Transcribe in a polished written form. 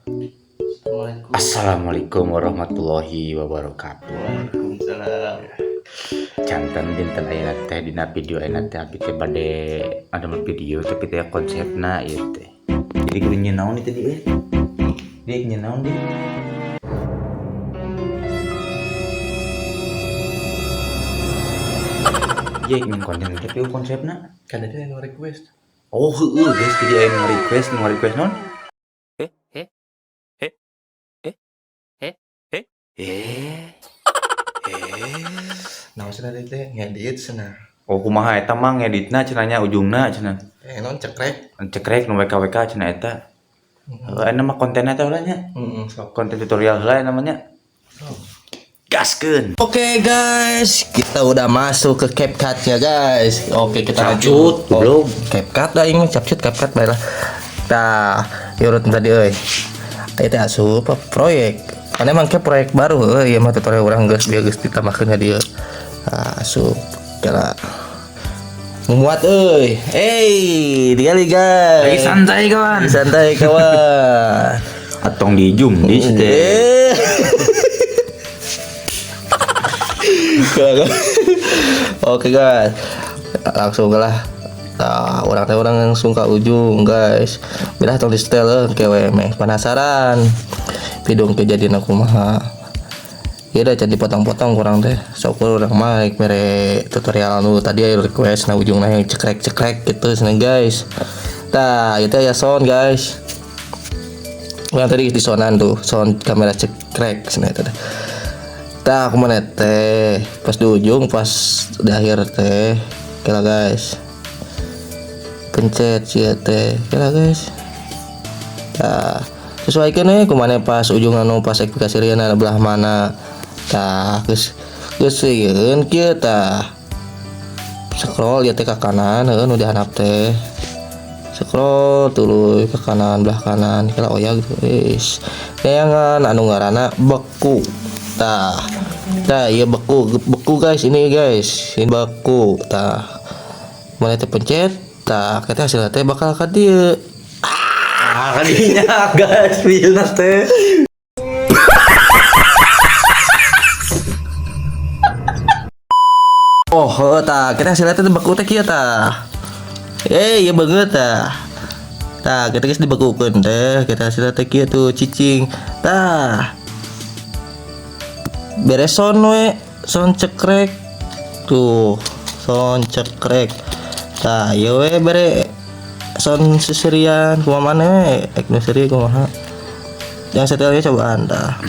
Assalamualaikum. Assalamualaikum warahmatullahi wabarakatuh. Waalaikumsalam. Janten dinten ayeuna teh, dina video ayeuna teh, abi teh bade ada video, tapi teh konsepna ieu teh. Jadi kudu nyieun naon ieu teh euy? Dia nyieun naon dia? Iya, nyieun konten tapi konsepna. Kan tadi yang request. Oh, heueuh guys, jadi aya nu request naon? Eh, eh, eh, eh, eh, eh, eh, eh. Nah, maksudnya tadi teh ngedit cenah. Oh, kumaha eta mah ngeditna cenah nya, ujungna cenah. Eh, non cekrek. Cekrek nu WKWK cenah eta. Heeh, eta mah kontenna teh ulah nya. Heeh, sok. Konten tutorial heula namanya. Gaskeun. Oke guys, kita udah masuk ke CapCut ya guys. Oke, kita Capcut, lanjut. Goblok. CapCut lah ini, capcut CapCut baiklah. Nah, urut tadi euy. Itu asup proyek. Karena emang ke proyek baru euy, ieu mah tutorial urang geus bieu geus ditambahkeun ka dieu. Nah, asup kira memuat euy. Hey, digali guys. Lagi santai, kawan. Lagi santai kawan. Atong di zoom di situ. Eh. Oke guys, langsung lah. Nah, orang teh orang langsung ke ujung guys. Bila tong di setel ke meh penasaran. Video kejadian aku mah. Ya udah jadi potong-potong kurang teh. Sok urang mah rek mere tutorial nu tadi aya request na ujungna yang cekrek-cekrek gitu cenah guys. Tah, itu ya sound guys. Yang tadi di sonan tuh, sound kamera cekrek cenah eta teh. Tah, aku mana teh pas di ujung, pas di akhir teh kira guys, pencet sih teh kira guys. Tah, sesuaikan nih kumana pas ujung anu pas aplikasi riana belah mana. Tah, geus geus sieun kieu tah, scroll ya teh ke kanan, heuh nu dihandap teh scroll tuluy ke kanan, belah kanan kira. Oh ya guys, neangan anu ngaranna beku. Tah, tah, iya beku, beku guys, ini guys, ini beku. Tah, mana teh pencet, tah, kita hasilnya teh bakal ka dieu. Ah, kadinya guys, videona teh. Oh, heuh, tah, kita hasilnya teh beku teh kieu tah. Eh, iya banget tah. Tah, kita geus dibekukeun teh, kita hasilnya teh kieu tuh cicing. Tah. Beres sound we, sound cekrek. Tuh, sound cekrek. Tah, ieu we bere sound seserian kumaha maneh we, ek nu seri kumaha. Yang setelnya cobaan tah.